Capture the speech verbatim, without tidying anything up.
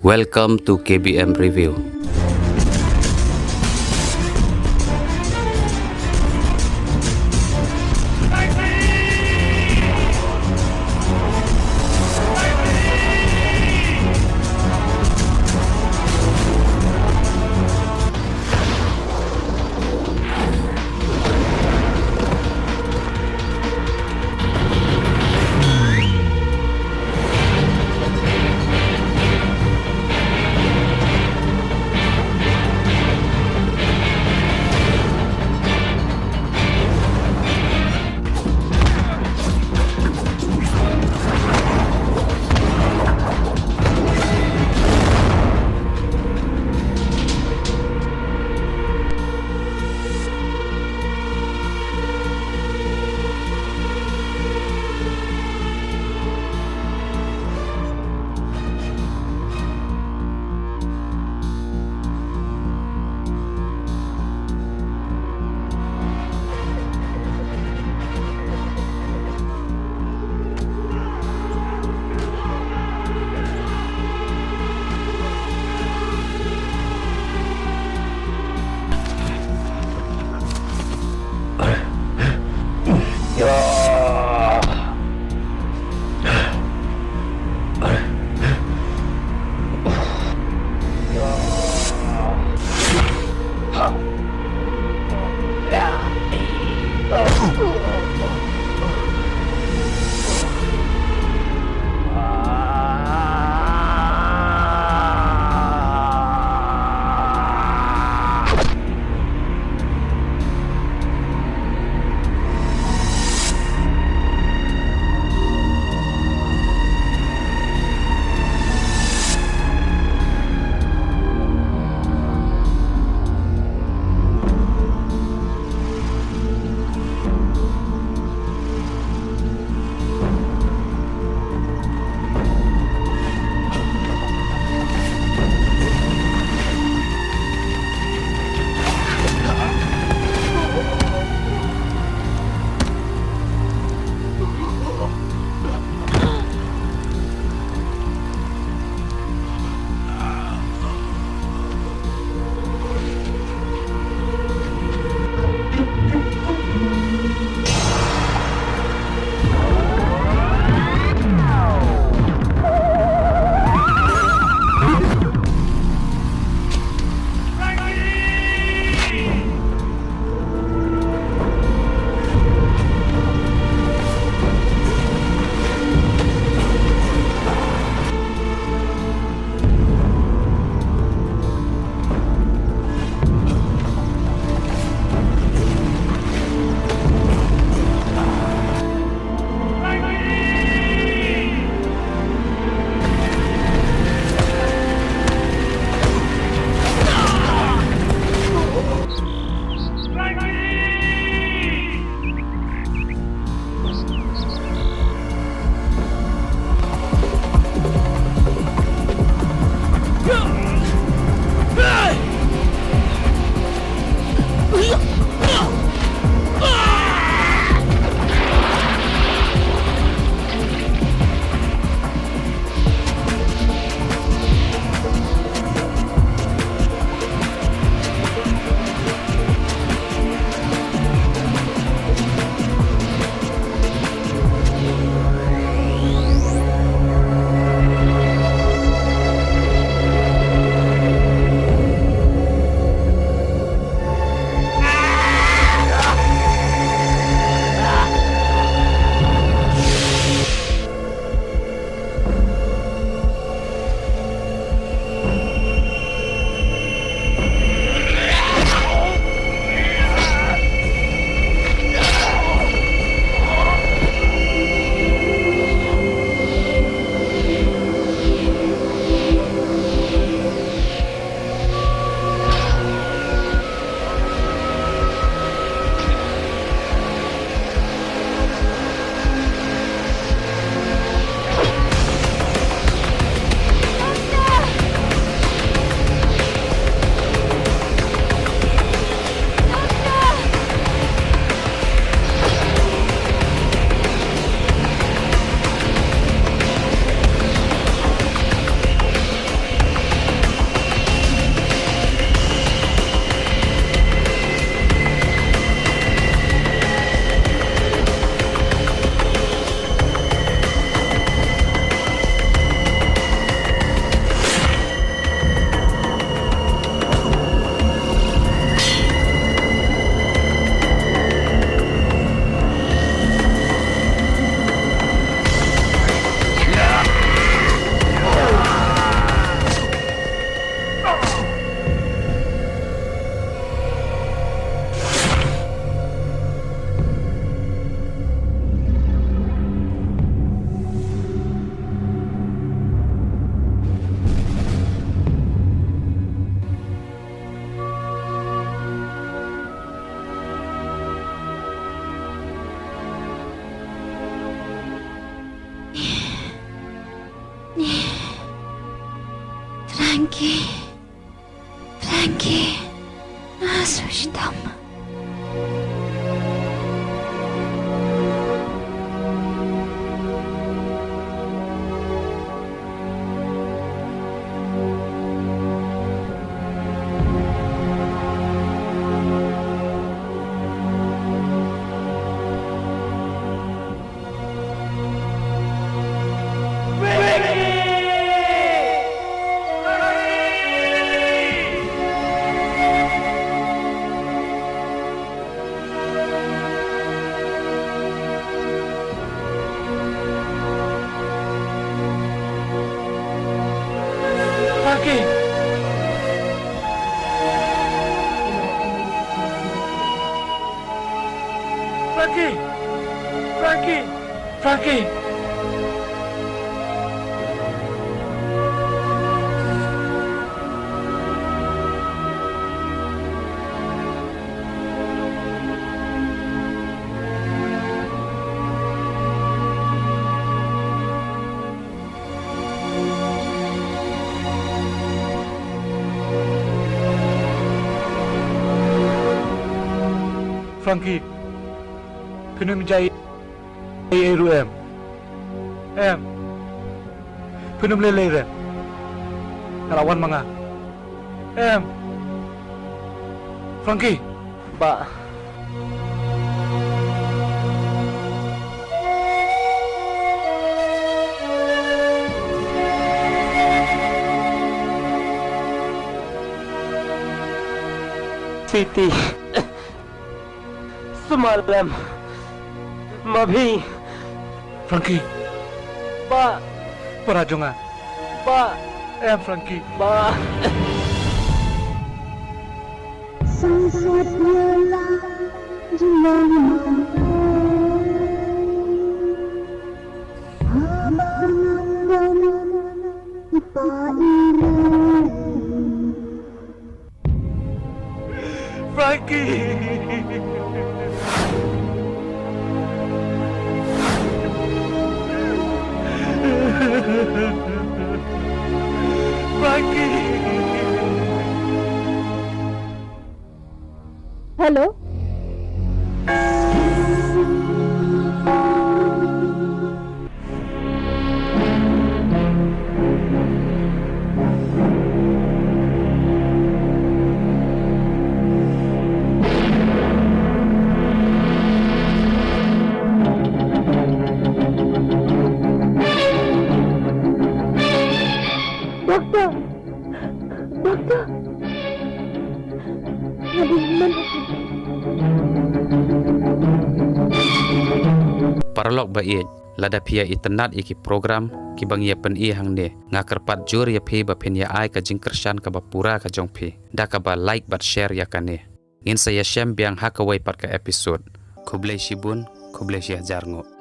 Welcome to K B M Review. Frankie, Frankie, na shu shitom. Frankie! Frankie! Frankie! Frankie! Frankie, phin ym jia ei ei ruh em? Em. Phin ym lei lei re. Nga la wan ma nga. Em. Frankie. Bah. Sweetie. Sumar lem. Ma phi. Frankie. Bah. Para jong nga. Bah. Em Frankie. Bah. Sunset ïa la jingmong. Haba ngam don i pa i mei. Frankie! Frankie! Hello? Doctor! Doctor! Nga dei hynmen. Paralok ba ïeit, lada phi ïa itynnad ïa ki program kiba ngi ïa pyni hangne, nga kyrpad jur ïa phi ba phin ïa ai ka jingkyrshan kaba pura ka jong phi da kaba like bad share ïa kane. Ngin sa ïa shem biang ha kawei pat ka episode. Khublei shibun, khublei shihajar nguh.